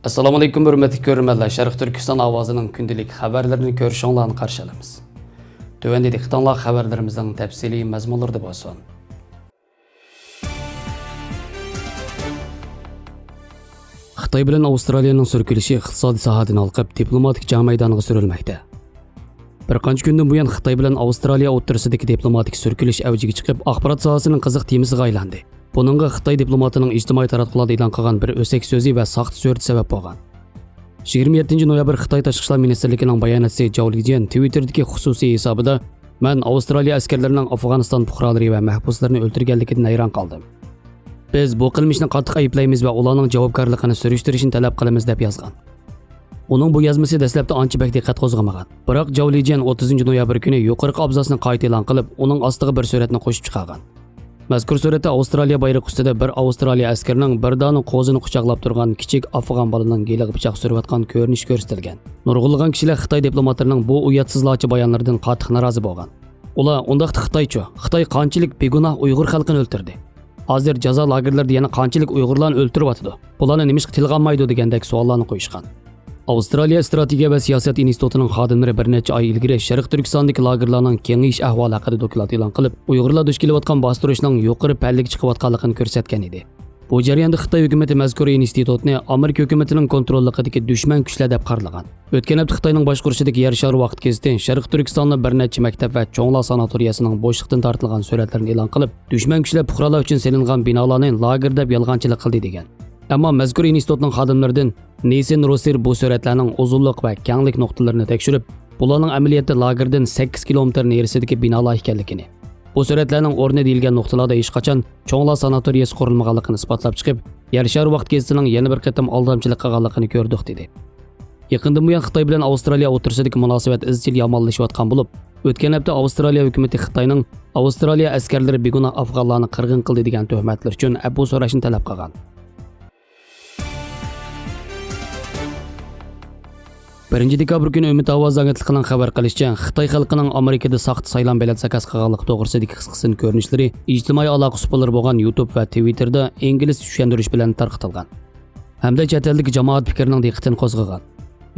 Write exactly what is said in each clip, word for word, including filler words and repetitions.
ئەسسالامۇئەلەيكۇم، ھۆرمەتلىك كۆرۈرمەنلەر. شەرقىي تۈركىستان ئاۋازىنىڭ كۈندىلىك خەۋەرلىرىنى كۆرۈشۈڭلارنى قارشى ئالىمىز. تۆۋەندە دىققىتىڭلار خەۋەرلىرىمىزنىڭ تەپسىلىي مەزمۇنلىرىدا بولسۇن. خىتاي بىلەن ئاۋسترالىيەنىڭ سۈركىلىشى ئىقتىسادىي ساھەدىن ھالقىپ، دىپلوماتىك جەڭ مەيدانىغا سۈرۈلمەكتە. بىر قانچە كۈندىن بۇيان خىتاي بىلەن ئاۋسترالىيە ئوتتۇرىسىدىكى دىپلوماتىك سۈركىلىش ئەۋجىگە چىقىپ، ئاخبارات ساھەسىنىڭ قىزىق تېمىسىغا ئايلاندى. بۇنىڭغا خىتاي دىپلوماتىنىڭ ئىجتىمائىي تاراتقۇلاردا ئېلان قىلغان بىر ئۆسەك سۆزى ۋە ساختا سۈرىتى سەۋەب بولغان. يىگىرمە يەتتىنچى نويابىر خىتاي تاشقى ئىشلار مىنىستىرلىكىنىڭ باياناتچىسى جاۋ لىجيەن تىۋىتتېردىكى خۇسۇسىي ھېسابىدا، مەن ئاۋسترالىيە ئەسكەرلىرىنىڭ ئافغانىستان پۇقرالىرى ۋە مەھبۇسلىرىنى ئۆلتۈرگەنلىكىدىن ھەيران قالدىم. بىز بۇ قىلمىشنى قاتتىق ئەيىبلەيمىز ۋە ئۇلارنىڭ جاۋابكارلىقىنى سۈرۈشتۈرۈشىنى تەلەپ قىلىمىز، دەپ يازغان. ئۇنىڭ بۇ يازمىسى دەسلەپتە ئانچە بەك دىققەت قوزغىمىغان. بىراق جاۋ لىجيەن ئوتتۇزىنچى نويابىر كۈنى يۇقىرىقى ئابزاسنى قايتا ئېلان قىلىپ، ئۇنىڭ ئاستىغا بىر سۈرەتنى قوشۇپ چىقارغان. مەزكۇر سۈرەتتە ئاۋسترالىيە بايرىقى ئۈستىدە بىر ئاۋسترالىيە ئەسكىرىنىڭ بىر دانە قوزىنى قۇچاقلاپ تۇرغان كىچىك ئافغان بالىنىڭ گېلىغا پىچاق سۈرۈۋاتقان كۆرۈنۈش كۆرسىتىلگەن. نۇرغۇنلىغان كىشىلەر خىتاي دىپلوماتلىرىنىڭ بۇ ئۇياتسىزلارچە بايانلىرىدىن قاتتىق نارازى بولغان. ئۇلار، ئۇنداقتا خىتايچۇ؟ خىتاي قانچىلىك بىگۇناھ ئۇيغۇر خەلقىنى ئۆلتۈردى؟ ھازىر جازا لاگېرلىرىدا يەنە قانچىلىك ئۇيغۇرلارنى ئۆلتۈرۈۋاتىدۇ؟ بۇلارنى نېمىشقا تىلغا ئالمايدۇ؟ دېگەندەك سوئاللارنى قويۇشقان. ئاۋسترالىيە ئىستراتېگىيە ۋە سىياسەت ئىنستىتۇتىنىڭ خادىملىرى بىر نەچچە ئاي ئىلگىرى شەرقىي تۈركىستاندىكى لاگېرلارنىڭ كېڭىيىش ئەھۋالى ھەققىدە دوكلات ئېلان قىلىپ، ئۇيغۇرلار دۇچ كېلىۋاتقان باستۇرۇشنىڭ يۇقىرى پەللىگە چىقىۋاتقانلىقىنى كۆرسەتكەن ئىدى. بۇ جەرياندا خىتاي ھۆكۈمىتى مەزكۇر ئىنستىتۇتنى ئامېرىكا ھۆكۈمىتىنىڭ كونتروللۇقىدىكى دۈشمەن كۈچلەر دەپ قارىلىغان. ئۆتكەن ھەپتە خىتاينىڭ باشقۇرۇشىدىكى يەر شارى ۋاقىت گېزىتى شەرقىي تۈركىستاندا بىر نەچچە مەكتەپ ۋە چوڭلار ساناتورىيەسىنىڭ بوشلۇقتىن تارتىلغان سۈرەتلىرىنى ئېلان قىلىپ، دۈشمەن كۈچلەر پۇقرالار ئۈچۈن سېلىنغان بىنالارنى لاگېر دەپ يالغانچىلىق قىلدى، دېگەن. ئەمما مەزكۇر ئىنستىتۇتنىڭ خادىملىرىدىن نېيسېن روسېر بۇ سۈرەتلەرنىڭ ئۇزۇنلۇق ۋە كەڭلىك نۇقتىلىرىنى تەكشۈرۈپ، بۇلارنىڭ ئەمەلىيەتتە لاگېردىن سەككىز كىلومېتىر نېرىسىدىكى بىنالار ئىكەنلىكىنى، بۇ سۈرەتلەرنىڭ ئورنى دېيىلگەن نۇقتىلاردا ھېچقاچان چوڭلار ساناتورىيەسى قۇرۇلمىغانلىقىنى ئىسپاتلاپ چىقىپ، يەر شارى ۋاقىت گېزىتىنىڭ يەنە بىر قېتىم ئالدامچىلىق قىلغانلىقىنى كۆردۇق، دېدى. يېقىندىن بۇيان خىتاي بىلەن ئاۋسترالىيە ئوتتۇرىسىدىكى مۇناسىۋەت ئىزچىل يامانلىشىۋاتقان بولۇپ، ئۆتكەن ھەپتە ئاۋسترالىيە ھۆكۈمىتى خىتاينىڭ ئاۋسترالىيە ئەسكەرلىرى بىگۇناھ ئافغانلارنى قىرغىن قىلدى دېگەن تۆھمەتلىرى ئۈچۈن ئەپۇ سوراشنى تەلەپ قىلغان. بىرىنچى دېكابىر كۈنى ئۈمىد ئاۋازى ئاگېنتلىقىنىڭ خەۋەر قىلىشىچە، خىتاي خەلقىنىڭ ئامېرىكىدا ساختا سايلام بېلەت زاكاز قىلغانلىقى توغرىسىدىكى قىسقىسىنى كۆرۈنۈشلىرى ئىجتىمائىي ئالاقە ئۇسۇللىرى بولغان يۇتۇب ۋە تىۋىتتېردا ئىنگلىزچە چۈشەندۈرۈش بىلەن تارقىتىلغان. ھەمدە چەت ئەلدىكى جامائەت پىكرىنىڭ دىققىتىنى قوزغىغان.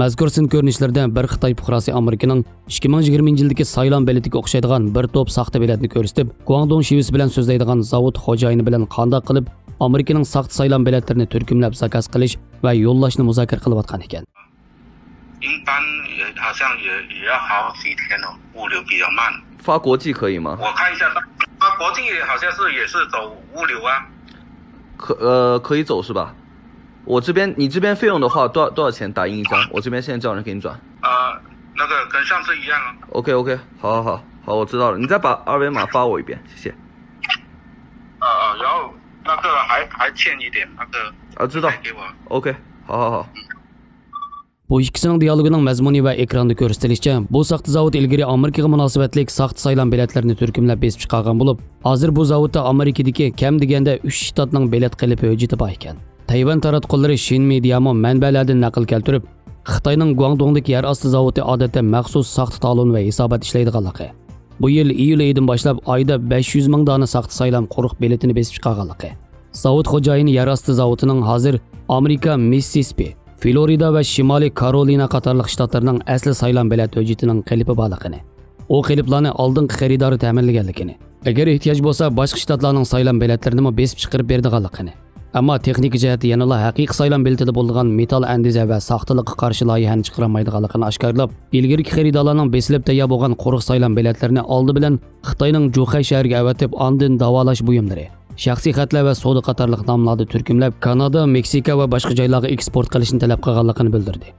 مەزكۇر سىن كۆرۈنۈشلىرىدە بىر خىتاي پۇقراسى ئامېرىكىنىڭ ئىككى مىڭ يىگىرمىنچى يىلدىكى سايلام بېلىتىگە ئوخشايدىغان بىر توپ ساختا بېلەتنى كۆرسىتىپ، گۇاڭدۇڭ شېۋىسى بىلەن سۆزلەيدىغان زاۋۇت خوجايىنى بىلەن قانداق قىلىپ ئامېرىكىنىڭ ساختا سايلام بېلەتلىرىنى تۈركۈملەپ زاكاز قىلىش ۋە يوللاشنى مۇزاكىرە قىلىۋاتقان ئىكەن. 应当也好像也也要好几天哦，物流比较慢。发国际可以吗？我看一下，它国际好像是也是走物流啊。可呃可以走是吧？我这边你这边费用的话多少多少钱打印一张？我这边现在叫人给你转。呃，那个跟上次一样啊。 OK OK，好好好好，我知道了，你再把二维码发我一遍，谢谢。啊啊，然后那个还还欠一点那个啊，知道。给我。 OK，好好好。 بۇ ئىككىسىنىڭ دىيالوگىنىڭ مەزمۇنى ۋە ئېكراندا كۆرسىتىلىشىچە، بۇ ساختا زاۋۇت ئىلگىرى ئامېرىكىغا مۇناسىۋەتلىك ساختا سايلام بېلەتلىرىنى تۈركۈملەپ بېسىپ چىقارغان بولۇپ، ھازىر بۇ زاۋۇتتا ئامېرىكىدىكى كەم دېگەندە ئۈچ شتاتنىڭ بېلەت قېلىپى ھۆججىتى بار ئىكەن. تەيۋەن تاراتقۇلىرى شىن مېدىيامۇ مەنبەلەردىن نەقىل كەلتۈرۈپ، خىتاينىڭ گۇاڭدۇڭدىكى يەر ئاستى زاۋۇتى ئادەتتە مەخسۇس ساختا تالون ۋە ھېسابات ئىشلەيدىغانلىقى، بۇ يىل ئىيۇل ئېيىدىن باشلاپ ئايدا بەش يۈز مىڭ دانە ساختا سايلام قۇرۇق بېلىتىنى بېسىپ چىقارغانلىقى، زاۋۇت خوجايىنى يەر ئاستى زاۋۇتىنىڭ ھازىر ئامېرىكا مىسسىسىپى، فلورىدا ۋە شىمالىي كارولىنا قاتارلىق شتاتلارنىڭ ئەسلى سايلام بېلەت ھۆججىتىنىڭ قېلىپى بارلىقىنى، ئۇ قېلىپلارنى ئالدىنقى خېرىدارى تەمىنلىگەنلىكىنى، ئەگەر ئېھتىياج بولسا باشقا شتاتلارنىڭ سايلام بېلەتلىرىنىمۇ بېسىپ چىقىرىپ بېرىدىغانلىقىنى، ئەمما تېخنىكا جەھەتتە يەنىلا ھەقىقىي سايلام بېلىتىدە بولىدىغان مېتال ئەندىزە ۋە ساختىلىققا قارشى لايىھەنى چىقىرالمايدىغانلىقىنى ئاشكارىلاپ، ئىلگىرىكى خېرىدارلارنىڭ بېسىلىپ تەييار بولغان قۇرۇق سايلام بېلەتلىرىنى ئالدى بىلەن خىتاينىڭ جۇخەي شەھىرىگە ئەۋەتىپ، ئاندىن داۋالاش بۇيۇملىرى، شەخسىي خەتلەر ۋە سودا قاتارلىق ناملاردا تۈركۈملەپ، كانادا، مېكسىكا ۋە باشقا جايلارغا ئېكسپورت قىلىشنى تەلەپ قىلغانلىقىنى بىلدۈردى.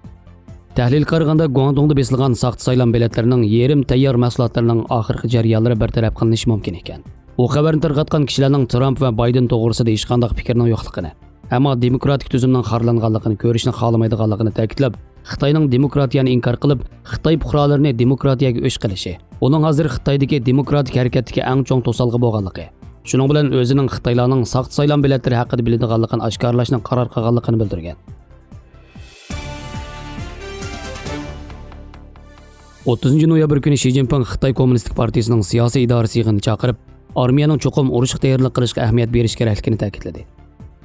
تەھلىلگە قارىغاندا، گۇاڭدۇڭدا بېسىلغان ساختا سايلام بېلەتلىرىنىڭ يېرىم تەييار مەھسۇلاتلىرىنىڭ ئاخىرقى جەريانلىرى بىر تەرەپ قىلىنىشى مۇمكىن ئىكەن. بۇ خەۋەرنى تارقاتقان كىشىلەرنىڭ ترامپ ۋە بايدېن توغرىسىدا ھېچقانداق پىكىرنىڭ يوقلۇقىنى، ئەمما دېموكراتىك تۈزۈمنىڭ خارلانغانلىقىنى كۆرۈشنى خالىمايدىغانلىقىنى تەكىتلەپ، خىتاينىڭ دېموكراتىيەنى ئىنكار قىلىپ، خىتاي پۇقرالىرىنى دېموكراتىيەگە ئۆچ قىلىشى، ئۇنىڭ ھازىر خىتايدىكى دېموكراتىك ھەرىكەتتىكى ئەڭ چوڭ توسالغۇ بولغانلىقى، شۇنىڭ بىلەن ئۆزىنىڭ خىتايلارنىڭ ساختا سايلام بېلەتلىرى ھەققىدە بىلىدىغانلىقىنى ئاشكارىلاشنى قارار قىلغانلىقىنى بىلدۈرگەن. ئوتتۇزىنچى نويابىر كۈنى شى جىنپىڭ خىتاي كوممۇنىستىك پارتىيىسىنىڭ سىياسىي ئىدارىسى يىغىنىنى چاقىرىپ، ئارمىيەنىڭ چوقۇم ئۇرۇشقا تەييارلىق قىلىشقا ئەھمىيەت بېرىش كېرەكلىكىنى تەكىتلىدى.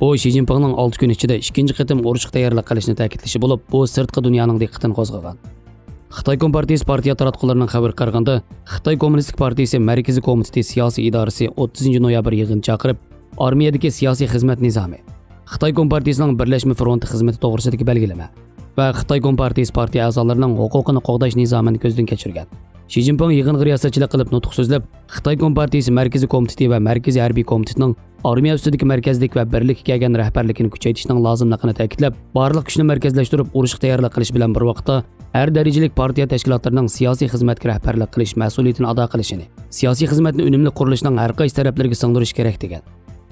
بۇ شى جىنپىڭنىڭ ئالتە كۈن ئىچىدە ئىككىنچى قېتىم ئۇرۇشقا تەييارلىق قىلىشنى تەكىتلىشى بولۇپ، بۇ سىرتقى دۇنيانىڭ دىققىتىنى قوزغىغان. خىتاي كومپارتىيىسى پارتىيە تاراتقۇلىرىنىڭ خەۋىرىگە قارىغاندا، خىتاي كوممۇنىستىك پارتىيىسى مەركىزىي كومىتېتى سىياسىي ئىدارىسى ئوتتۇزىنچى نويابىر يىغىن چاقىرىپ، ئارمىيەدىكى سىياسىي خىزمەت نىزامى، خىتاي كومپارتىيىسىنىڭ بىرلەشمە فرونتى خىزمىتى توغرىسىدىكى بەلگىلىمە ۋە خىتاي كومپارتىيىسى پارتىيە ئەزالىرىنىڭ ھوقۇقىنى قوغداش نىزامىنى كۆزدىن كەچۈرگەن. شى جىنپىڭ يىغىنغا رىياسەتچىلىك قىلىپ نۇتۇق سۆزلەپ، خىتاي كومپارتىيىسى مەركىزىي كومىتېتى ۋە مەركىزىي ھەربىي كومىتېتنىڭ ئارمىيە ئۈستىدىكى مەركەزلىك ۋە بىرلىككە كەلگەن رەھبەرلىكىنى كۈچەيتىشنىڭ لازىملىقىنى تەكىتلەپ، بارلىق كۈچنى مەركەزلەشتۈرۈپ، ئۇرۇشقا تەييارلىق قىلىش بىلەن بىر ۋاقىتتا، ھەر دەرىجىلىك پارتىيە تەشكىلاتلىرىنىڭ سىياسىي خىزمەتكە رەھبەرلىك قىلىش مەسئۇلىيىتىنى ئادا قىلىشىنى، سىياسىي خىزمەتنى ئۈنۈملۈك قۇرۇلۇشنىڭ ھەر قايسى تەرەپلىرىگە سىڭدۈرۈش كېرەك، دېگەن.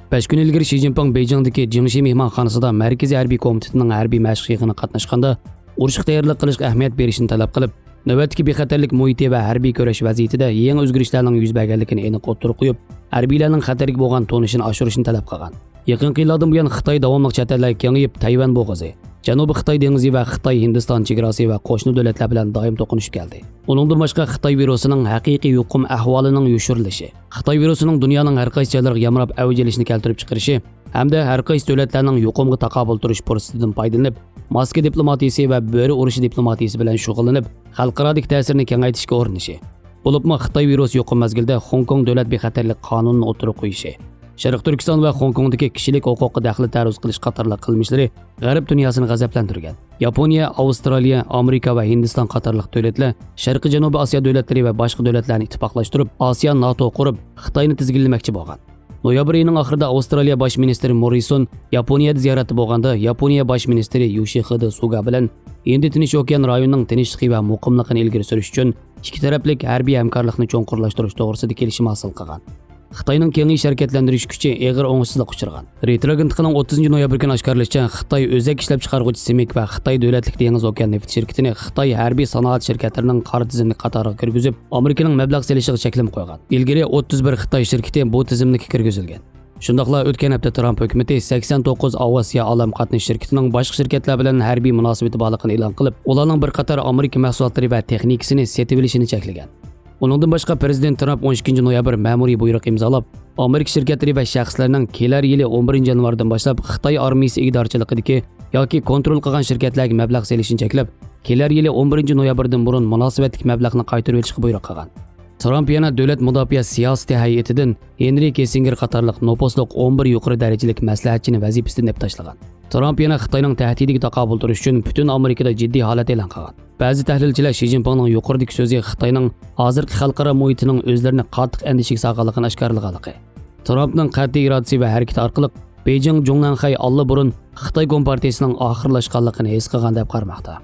بەش كۈن ئىلگىرى شى جىنپىڭ بېيجىڭدىكى جىڭشى مېھمانخانىسىدا مەركىزىي ھەربىي كومىتېتنىڭ ھەربىي مەشىق يىغىنىغا قاتناشقاندا، ئۇرۇشقا تەييارلىق قىلىشقا ئەھمىيەت بېرىشنى تەلەپ قىلىپ، نۆۋەتتىكى بىخەتەرلىك مۇھىتى ۋە ھەربىي كۈرەش ۋەزىيىتىدە يېڭى ئۆزگىرىشلەرنىڭ يۈز بەرگەنلىكىنى ئېنىق ئوتتۇرىغا قويۇپ، ھەربىيلەرنىڭ خەتەرگە بولغان تونۇشىنى ئاشۇرۇشنى تەلەپ قىلغان. يېقىنقى يىللاردىن بۇيان خىتاي داۋاملىق چەت ئەللەرگە كېڭىيىپ، تەيۋەن بوغۇزى، جەنۇبىي خىتاي دېڭىزى ۋە خىتاي ھىندىستان چېگراسى ۋە قوشنا دۆلەتلەر بىلەن دائىم توقۇنۇشۇپ كەلدى. ئۇنىڭدىن باشقا، خىتاي ۋىرۇسىنىڭ ھەقىقىي يۇقۇم ئەھۋالىنىڭ يوشۇرۇلۇشى، خىتاي ۋىرۇسىنىڭ دۇنيانىڭ ھەر قايسى جايلىرىغا يامراپ ئەۋج ئېلىشىنى كەلتۈرۈپ چىقىرىشى ھەمدە ھەر قايسى دۆلەتلەرنىڭ يۇقۇمغا تاقابىل تۇرۇش پۇرسىتىدىن پايدىلىنىپ، ماسكا دىپلوماتىيىسى ۋە بۆرە ئۇرۇشى دىپلوماتىيىسى بىلەن شۇغۇللىنىپ، خەلقئارادىكى تەسىرىنى كېڭەيتىشكە ئۇرۇنۇشى، بولۇپمۇ خىتاي ۋىرۇسى يۇقۇم مەزگىلىدە خوڭكوڭ دۆلەت بىخەتەرلىك قانۇنىنى ئوتتۇرىغا قويۇشى، شەرقىي تۈركىستان ۋە خوڭكوڭدىكى كىشىلىك ھوقۇققا دەخلى تەرۇز قىلىش قاتارلىق قىلمىشلىرى غەرب دۇنياسىنى غەزەپلەندۈرگەن. ياپونىيە، ئاۋسترالىيە، ئامېرىكا ۋە ھىندىستان قاتارلىق دۆلەتلەر شەرقىي جەنۇبىي ئاسىيا دۆلەتلىرى ۋە باشقا دۆلەتلەرنى ئىتتىپاقلاشتۇرۇپ، ئاسىيا ناتو قۇرۇپ، خىتاينى تىزگىنلىمەكچى بولغان. نويابىر ئېيىنىڭ ئاخىرىدا ئاۋسترالىيە باش مىنىستىرى موررىسون ياپونىيەدە زىيارەتتە بولغاندا، ياپونىيە باش مىنىستىرى يوشىخىدې سۇگا بىلەن ھىندى تىنچ ئوكيان رايونىنىڭ تىنچلىقى ۋە مۇقىملىقىنى ئىلگىرى سۈرۈش ئۈچۈن ئىككى تەرەپلىك ھەربىي ھەمكارلىقنى چوڭقۇرلاشتۇرۇش توغرىسىدا كېلىشىم ھاسىل قىلغان. خىتاينىڭ كېڭىيىش ھەرىكەتلەندۈرۈش كۈچى ئېغىر ئوڭۇشسىزلىققا ئۇچرىغان. رېيتېر ئاگېنتلىقىنىڭ ئوتتۇزىنچى نويابىر كۈنى ئاشكارىلىشىچە، خىتاي ئۆزەك ئىشلەپچىقارغۇچى سىمىك ۋە خىتاي دۆلەتلىك دېڭىز ئوكيان نېفىت شىركىتىنى خىتاي ھەربىي سانائەت شىركەتلىرىنىڭ قارا تىزىملىك قاتارىغا كىرگۈزۈپ، ئامېرىكىنىڭ مەبلەغ سېلىشىغا چەكلىمە قويغان. ئىلگىرى ئوتتۇز بىر خىتاي شىركىتى بۇ تىزىملىككە كىرگۈزۈلگەن. شۇنداقلا ئۆتكەن ھەپتە ترامپ ھۆكۈمىتى سەكسەن توققۇز ئاۋىئاتسىيە ئالەم قاتنىشى شىركىتىنىڭ باشقا شىركەتلەر بىلەن ھەربىي مۇناسىۋىتى بارلىقىنى ئېلان قىلىپ، ئۇلارنىڭ بىر قاتار ئامېرىكا مەھسۇلاتلىرى ۋە تېخنىكىسىنى سېتىۋېلىشىنى چەكلىگەن. ئۇنىڭدىن باشقا، پىرېزىدېنت ترامپ ئون ئىككىنچى نويابىر مەمۇرىي بۇيرۇق ئىمزالاپ، ئامېرىكا شىركەتلىرى ۋە شەخسلەرنىڭ كېلەر يىلى ئون بىرىنچى يانۋاردىن باشلاپ خىتاي ئارمىيىسى ئىگىدارچىلىقىدىكى ياكى كونترول قىلغان شىركەتلەرگە مەبلەغ سېلىشنى چەكلەپ، كېلەر يىلى ئون بىرىنچى نويابىردىن بۇرۇن مۇناسىۋەتلىك مەبلەغنى قايتۇرۇۋېلىشقا بۇيرۇق قىلغان. ترامپ يەنە دۆلەت مۇداپىئە سىياسىتى ھەيئىتىدىن ھېنرى كىسسىنگېر قاتارلىق نوپۇزلۇق ئون بىر يۇقىرى دەرىجىلىك مەسلىھەتچىنى ۋەزىپىسىدىن ئېلىپ تاشلىغان. ترامپ يەنە خىتاينىڭ تەھدىتىگە تاقابىل تۇرۇش ئۈچۈن پۈتۈن ئامېرىكىدا جىددىي ھالەت ئېلان قىلغان. بەزى تەھلىلچىلەر شى جىنپىڭنىڭ يۇقىرىدىكى سۆزى خىتاينىڭ ھازىرقى خەلقئارا مۇھىتىنىڭ ئۆزلىرىنى قاتتىق ئەندىشىگە سالغانلىقىنى ئاشكارىلىغانلىقى، ترامپنىڭ قەتئىي ئىرادىسى ۋە ھەرىكىتى ئارقىلىق بېيجىڭ جۇڭنەنخەي ئاللىبۇرۇن خىتاي كومپارتىيىسىنىڭ ئاخىرلاشقانلىقىنى ھېس قىلغان دەپ قارىماقتا.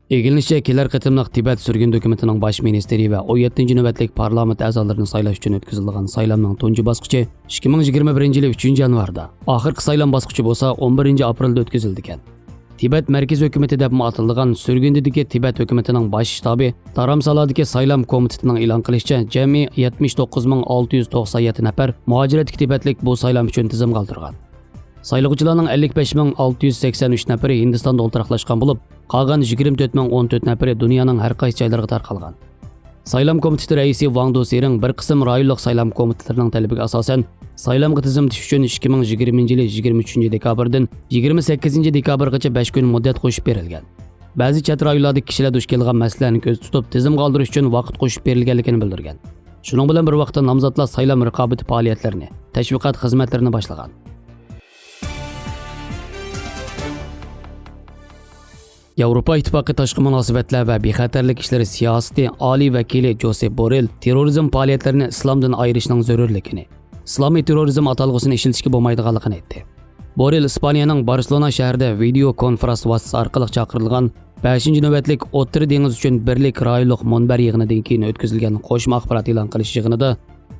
ئىگىلىنىشىچە، كېلەر قېتىملىق تىبەت سۈرگۈندە ھۆكۈمىتىنىڭ باش مىنىستىرى ۋە ئون يەتتىنچى نۆۋەتلىك پارلامېنت ئەزالىرىنى سايلاش ئۈچۈن ئۆتكۈزۈلىدىغان سايلامنىڭ تۇنجى باسقۇچى ئىككى مىڭ يىگىرمە بىرىنچى يىلى ئۈچىنچى يانۋاردا، ئاخىرقى سايلام باسقۇچى بولسا ئون بىرىنچى ئاپرېلدا ئۆتكۈزۈلىدىكەن. تىبەت مەركىزىي ھۆكۈمىتى دەپمۇ ئاتىلىدىغان سۈرگۈندىدىكى تىبەت ھۆكۈمىتىنىڭ باش شتابى دارامسالادىكى سايلام كومىتېتىنىڭ ئېلان قىلىشىچە، جەمئىي يەتمىش توققۇز مىڭ ئالتە يۈز توقسان يەتتە نەپەر مۇھاجىرەتتىكى تىبەتلىك بۇ سايلام ئۈچۈن تىزىمغا ئالدۇرغان. سايلىغۇچىلارنىڭ ئەللىك بىر مىڭ ئالتە يۈز سەكسەن ئۈچ نەپىرى ھىندىستاندا ئولتۇراقلاشقان بولۇپ، قالغان يىگىرمە تۆت مىڭ ئون تۆت نەپىرى دۇنيانىڭ ھەر قايسى جايلىرىغا تارقالغان. سايلام كومىتېتى رەئىسى ۋاڭ دۇسىرىڭ بىر قىسىم رايونلۇق سايلام كومىتېتلىرىنىڭ تەلىپىگە ئاساسەن، سايلامغا تىزىملىتىش ئۈچۈن ئىككى مىڭ يىگىرمىنچى يىلى يىگىرمە ئۈچىنچى دېكابىردىن يىگىرمە سەككىزىنچى دېكابىرغىچە بەش كۈن مۇددەت قوشۇپ بېرىلگەن. بەزى چەت رايونلاردىكى كىشىلەر دۇچ كېلىدىغان مەسىلىلەرنى كۆزدە تۇتۇپ، تىزىمغا ئالدۇرۇش ئۈچۈن ۋاقىت قوشۇپ بېرىلگەنلىكىنى بىلدۈرگەن. شۇنىڭ بىلەن بىر ۋاقىتتا، نامزاتلار سايلام رىقابىتى پائالىيەتلىرىنى، تەشۋىقات خىزمەتلىرىنى باشلىغان. ياۋروپا ئىتتىپاقى تاشقى مۇناسىۋەتلەر ۋە بىخەتەرلىك ئىشلىرى سىياسىتى ئالىي ۋەكىلى جوسېپ بورېل تېررورىزم پائالىيەتلىرىنى ئىسلامدىن ئايرىشنىڭ زۆرۈرلۈكىنى، ئىسلامىي تېررورىزم ئاتالغۇسىنى ئىشلىتىشكە بولمايدىغانلىقىنى ئېيتتى. بورېل ئىسپانىيەنىڭ بارسېلونا شەھىرىدە ۋىدېو كونفرانس ۋاسىتىسى ئارقىلىق چاقىرىلغان بەشىنچى نۆۋەتلىك ئوتتۇرا دېڭىز ئۈچۈن بىرلىك رايونلۇق مۇنبەر يىغىنىدىن كېيىن ئۆتكۈزۈلگەن قوشما ئاخبارات ئېلان قىلىش يىغىنىدا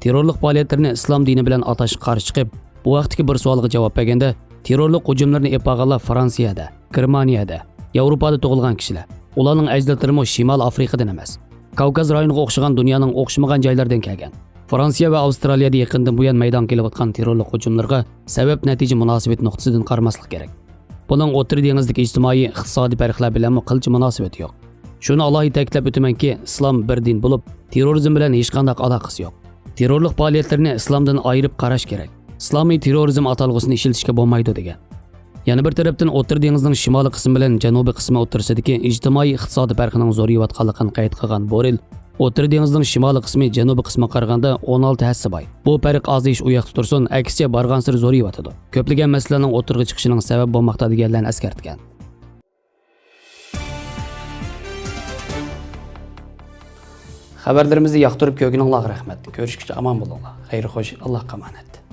تېررورلۇق پائالىيەتلىرىنى ئىسلام دىنى بىلەن ئاتاشقا قارشى چىقىپ، بۇ ھەقتىكى بىر سوئالغا جاۋاب بەرگەندە، تېررورلۇق ھۇجۇملىرىنى ئېلىپ بارغانلار فرانسىيەدە، گېرمانىيەدە، ياۋروپادا تۇغۇلغان كىشىلەر. ئۇلارنىڭ ئەجدادلىرىمۇ شىمالىي ئافرىقىدىن ئەمەس، كاۋكاز رايونىغا ئوخشىغان دۇنيانىڭ ئوخشىمىغان جايلىرىدىن كەلگەن. فرانسىيە ۋە ئاۋسترالىيەدە يېقىندىن بۇيان مەيدانغا كېلىۋاتقان تېررورلۇق ھۇجۇملىرىغا سەۋەب-نەتىجە مۇناسىۋىتى نۇقتىسىدىن قارىماسلىق كېرەك. بۇنىڭ ئوتتۇرا دېڭىزدىكى ئىجتىمائىي، ئىقتىسادىي پەرقلەر بىلەنمۇ قىلچە مۇناسىۋىتى يوق. شۇنى ئالاھىدە تەكىتلەپ ئۆتىمەنكى، ئىسلام بىر دىن بولۇپ، تېررورىزم بىلەن ھېچقانداق ئالاقىسى يوق. تېررورلۇق پائالىيەتلىرىنى ئىسلامدىن ئايرىپ قاراش كېرەك. ئىسلامىي تېررورىزم ئاتالغۇسىنى ئىشلىتىشكە بولمايدۇ، دېگەن. يەنە بىر تەرەپتىن، ئوتتۇرا دېڭىزنىڭ شىمالىي قىسمى بىلەن جەنۇبىي قىسمى ئوتتۇرىسىدىكى ئىجتىمائىي ئىقتىسادىي پەرقىنىڭ زورىيىۋاتقانلىقىنى قەيت قىلغان بورېل، ئوتتۇرا دېڭىزنىڭ شىمالىي قىسمى جەنۇبىي قىسمىغا قارىغاندا ئون ئالتە ھەسسە باي. بۇ پەرق ئازىيىش ئۇ ياقتا تۇرسۇن، ئەكسىچە بارغانسېرى زورىيىۋاتىدۇ. كۆپلىگەن مەسىلىلەرنىڭ ئوتتۇرىغا چىقىشىنىڭ سەۋەب بولماقتا، دېگەنلەرنى ئەسكەرتكەن. خەۋەرلىرىمىزنى ياقتۇرۇپ كۆرگىنىڭلارغا رەھمەت. كۆرۈشكىچە ئامان بولۇڭلار. خەير خوش، ئاللاھقا ئامانەت.